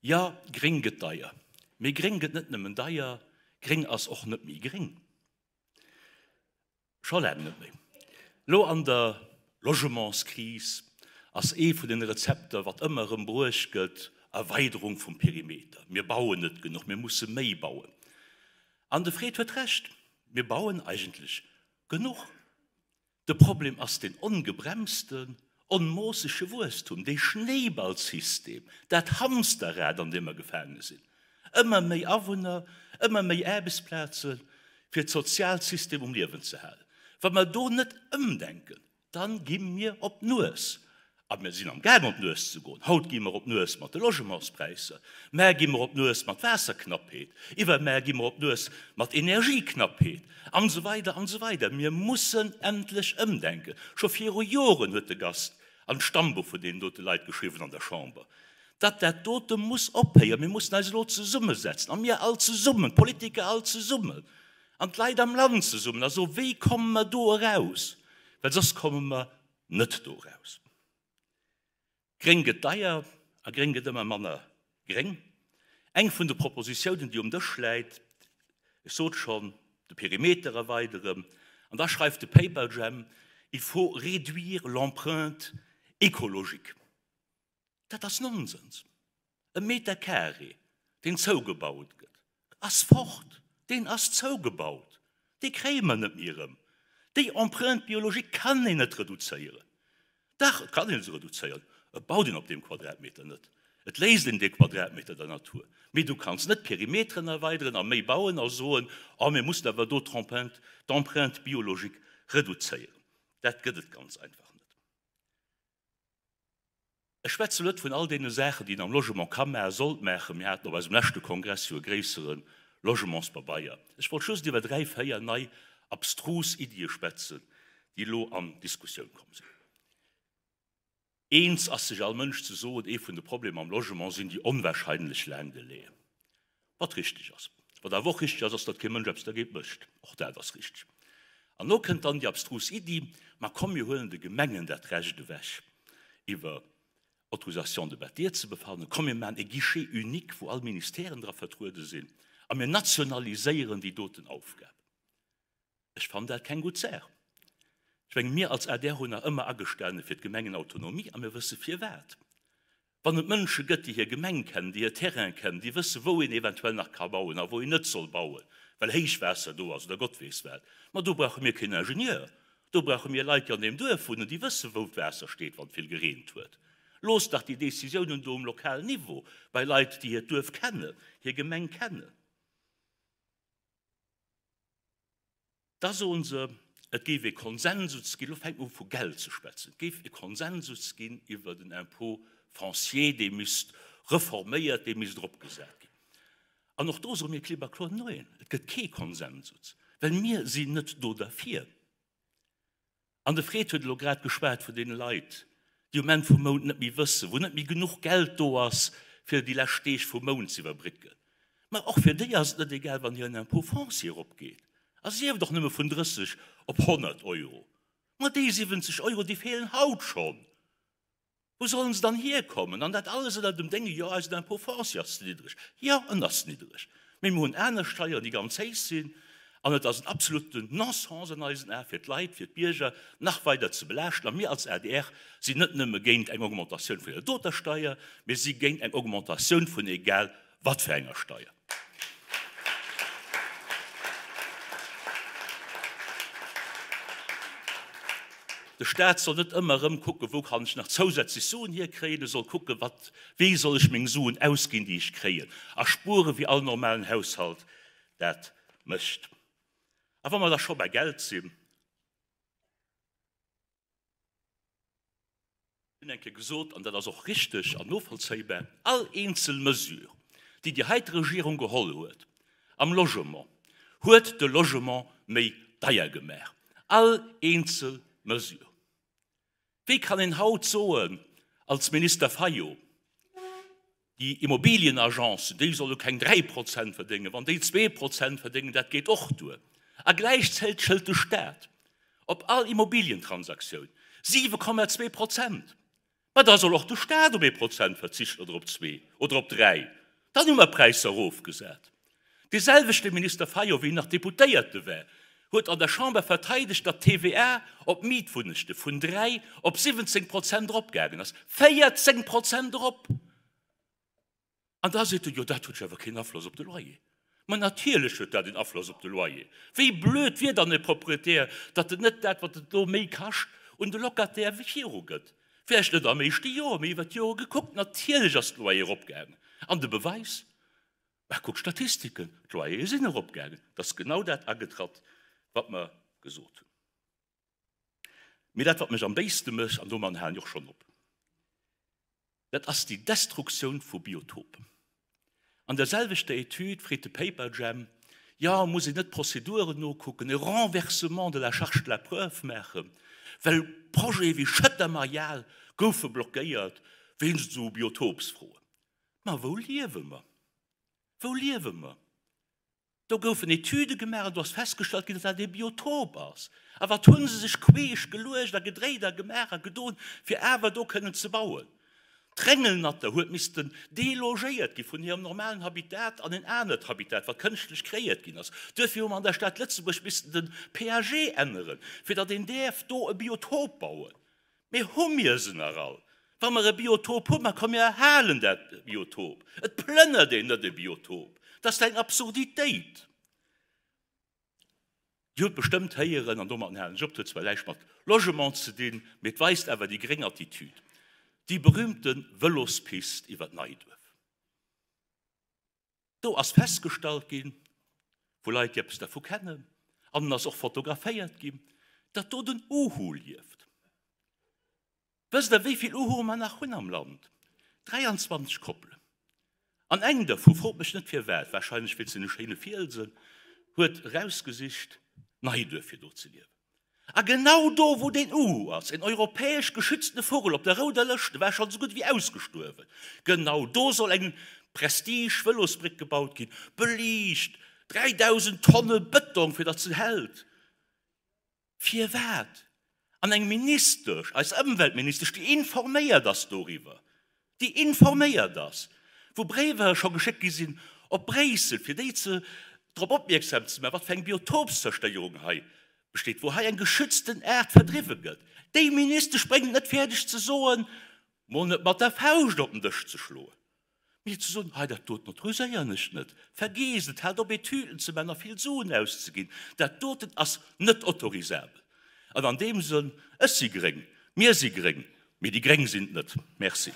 Jo, gréng gëtt deier. Mee gréng gëtt net nëmmen deier, gréng ass och net méi gréng. Scho laang net méi. Elo an der Logementskris ass ee vun den Rezepter, wat ëmmer erëm bruecht gëtt, Erweiderung vum Perimeter. Mir bauen net genuch, mir musse méi bauen. An de Fred huet Recht, mir bauen eigentlech genuch. De Problem ass deen ongebremsten, onmoossege Wuesstum, dee Schnéiballsystem, dat Hamsterrad, an deem mer gefaange sinn. Ëmmer méi Awunner, ëmmer méi Aarbechtsplaze fir d'Sozialsystem um Liewen ze halen. Wa mer do net ëmdenken, da gi mir op d'Nues. A mir sinn am gaang op d'Nues ze goen. Haut gi mer op d'Nues mat de Logementspräisser, mar gi mer op d'Nues mat Waasserknappheet, iwwermar gi mer op d'Nues mat Energieknappheet, an esou weider an esou weider. Mir mussen endlech ëmdenken. Scho viru Joren huet de Gast an d'Stammbuch vun deenen dote Leit geschriwwen an der Chamber, datt dat dote muss ophéieren. Mir mussen eis elo zesummesetzen, a mir all zesummen, d'Politiker all zesummen, an d'Leit am Land zesummen, a soen, Wéi komme mer do eraus? Well soss komme mer net do raus. Gréng gëtt deier a gréng gëtt ëmmer manner gréng. Eng vun de Propositiounen, déi um Dësch läit, ech sot schonn, de Perimeter erweideren, an da schreift de Paperjam, Il faut réduire l'empreinte écologique. Dat ass Nonsens. E Meter carré, deen zougebaut gëtt, ass fort, deen ass zougebaut, dee kréie mer net méi erëm. Déi Empreinte biologique kann een net reduzéieren. Dach, et kann ee se reduzéieren, et baut een op deem Quadratmeter net, et léisst een dee Quadratmeter der Natur. Mee du kanns net d'Perimeteren erweideren a méi bauen a soen, oh mir mussen awer do d'Empreinte biologique reduzéieren. Dat gëtt et ganz einfach net. Ech schwätzen net vun all deene Saachen, déi een am Logement ka maachen, sollt maachen. Mir haten op eisem leschte Kongress jo e gréissere Logementspabeier. Ech wollt just iwwer dräi, véier nei abstrus Iddie schwätzen, déi elo an d'Diskussioun komm sinn. Eens ass sech all Mënsch ze soen, ee vun de Problemer am Logement sinn déi onwahrscheinlech laang Delaien. Wat richteg ass. Wat awer och richteg ass, ass, datt kee Mënsch eppes dergéint mécht. Och dat ass richteg. An elo kënnt dann déi abstrus Iddi, Ma komm, mir huelen de Gemengen dat Recht ewech, iwwer Autorisation de bâtir ze befannen. Komm, mir maachen e Guichet unique, wou all Ministèren dra vertruede sinn, a mir nationaliséieren déi doten Aufgab. Ech fannen dat keng gutt Saach. Ech mengen, mir als adr hunn nach ëmmer agestane fir d'Gemengenautonomie a mir wësse firwat. Wann et Mënsche gëtt, déi hir Gemeng kennen, déi hir Terraine kennen, déi wësse wou een eventuell nach ka bauen a wou een net soll bauen, well Héichwaasser do ass oder Gott weess wat, ma do brauche mir keen Ingenieur, do brauche mir Leit, déi an deem Duerf wunnen, déi wësse wou d'Waasser steet, wann vill gereent huet. Loosst dach déi Décisiounen do um lokalen Niveau bei Leit, déi hiert Duerf kennen, hir Gemeng kennen. Da soen se, et géif e Konsensus ginn, elo fänkt mer u vu Geld ze schwätzen, et géif e Konsensus ginn iwwer den Impôt foncier, dee misst reforméiert, dee misst eropgesat ginn. An och do soe mir klipp a kloer, Neen, et gëtt kee Konsensus, well mir sinn net do derfir. An de Fred huet elo grad geschwat vun deene Leit, déi um Enn vum Mount net méi wëssen, wou net méi genuch Geld do ass, fir déi lescht Deeg vum Mount ze iwwerbrécken. Mä och fir déi ass et net egal, wann hiren Impôt foncier eropgeet, a sief et och nëmme vun 30 op 100 Euro. Ma déi 70 Euro, déi feelen haut schonn. Wou sollen se dann hierkommen? An dat alles ënner dem Dénge, jo, eisen Impôt foncier ass ze niddreg. Jo, en ass niddreg, mee mir hunn aner Steieren, déi ganz héich sinn. An et ass en absoluten Non-sens an eisen Ae, fir d'Leit, fir d'Bierger nach weider ze belaaschten. A mir als adr sinn net nëmme géint eng Augmentatioun vun der doter Steier, mir si géint eng Augmentatioun vun egal wat fir enger Steier. De Staat soll net ëmmer erëm kucken, wou kann ech nach zousätzlech Suen hierkréien. E soll kucken, wat, wéi soll ech meng Suen ausginn, déi ech kréien, a spueren, wéi all normalen Haushalt dat mécht. A wa mer da scho bei Geld sinn, hunn eng Kéier gesot, an dat ass och richteg an novollzéibar, all eenzel Mesure, déi déi heite Regierung geholl huet am Logement, huet de Logement méi deier gemaach. All eenzel Mesure. Wéi kann een haut soen als Minister Fayot, Déi Immobilienagencen, déi solle keng 3 Prozent verdéngen, wann déi 2 Prozent verdéngen, dat geet och duer. A gläichzäiteg hëlt de Staat op all Immobilientransaktioun 7,2 Prozent. Ma da soll och de Staat op ee Prozent verzichten oder op zwee oder op dräi. Dann hu mer d'Präisser erofgesat. Dee selwechte Minister Fayot, wéi en nach Deputéierte war, huet an der Chamber verteidegt, datt d'TVA op Mietwunnechte vun 3 op 17 Prozent eropgaangen ass. 14 Prozent erop! An da seet en, jo dat huet jo awer keen Afloss op de Loyer. Ma natierlech huet dat een Afloss op de Loyer. Wéi blöd wier dann e Proprietär, datt en net dat, wat et elo méi kascht, un de Locataire virugëtt. Vläicht net am éischte Joer, mee iwwer d'Jore gekuckt, natierlech ass de Loyer eropgaangen. An de Beweis? Mä kuckt d'Statistiken, d'Loyere sinn eropgaangen. Et ass genau dat agetratt, wat mer gesot hunn. Mee dat, wat mech am béiste mécht, an domadden halen ech och schonn op, dat ass déi Destruktioun vu Biotopen. An der selwechter Etüd freet de Paperjam, jo, muss een net d'Prozeduren nokucken, e Renversement de la charge de la preuve maachen, well Projete wéi Schëttermarial goufe blockéiert wéinst esou Biotopsfroen. Ma wou liewe mer? Wou liewe mer? Do goufen Etüde gemaach an do ass festgestallt ginn, datt dat ee Biotop ass. A wat hu se sech queesch geluecht a gedréit a gemaach a gedoen, fir awer do kënnen ze bauen. D'Rengelnatter huet missten delogéiert gi vun hirem normalen Habitat an en anert Habitat, wat kënschtlech kreéiert ginn ass. Duerfir hu mer an der Stad Lëtzebuerg missten de PAG änneren, fir datt een däerf do e Biotop bauen. Mee hu mir se nach all? Wa mer e Biotop hunn, ma komm mir erhalen dat Biotop. Et plënnert een net e Biotop. Dat ass eng Absurditéit. Dir hutt bestëmmt héieren, an domatten halen ech op, et huet zwar näischt mat Logement ze dinn, mee et weist awer déi gréng Attitüd, déi berühmte Vëlospist iwwer d'Neiduerf. Do ass festgestallt ginn, vu Leit, déi eppes dervu kennen, an en ass och fotograféiert ginn, datt do den Uhu lieft. Wësst Der, wéi vill Uhuë mer nach hunn am Land? 23 Koppelen. An eng dervu, frot mech net firwat, warscheinlech wéinst deene schéine Fielsen, huet erausgesicht, Neiduerf, fir do ze liewen. A genau do, wou deen Uhu ass, en europäesch geschütztene Vugel op der rouder Lëscht, e war schonn esou gutt ewéi ausgestuerwen, genau do soll eng Prestige-Vëlosbréck gebaut ginn, beliicht, 3.000 Tonne Bëtong, fir datt se hält. Firwat? An eng Ministesch, eis Ëmweltministesch, déi informéiert ass doriwwer, déi informéiert ass, wou Bréiwer scho geschéckt gi sinn op Bréissel, fir déi ze drop opmierksam ze maachen, wat fir eng Biotopszerstéierung hei besteet, wou hei eng geschützten Aart verdriwwe gëtt. Déi Ministesch bréngt et net fäerdeg ze soen, mol net mat der Fauscht op den Dësch ze schloen, mee ze soen, hei dat doten autoriséieren ech net, vergeesst et, haalt op Etüden ze maachen a vill Suen auszeginn, dat doten ass net autorisabel. An an deem Sënn, ech si gréng, mir si gréng, Mee déi Gréng sinn et net. Merci.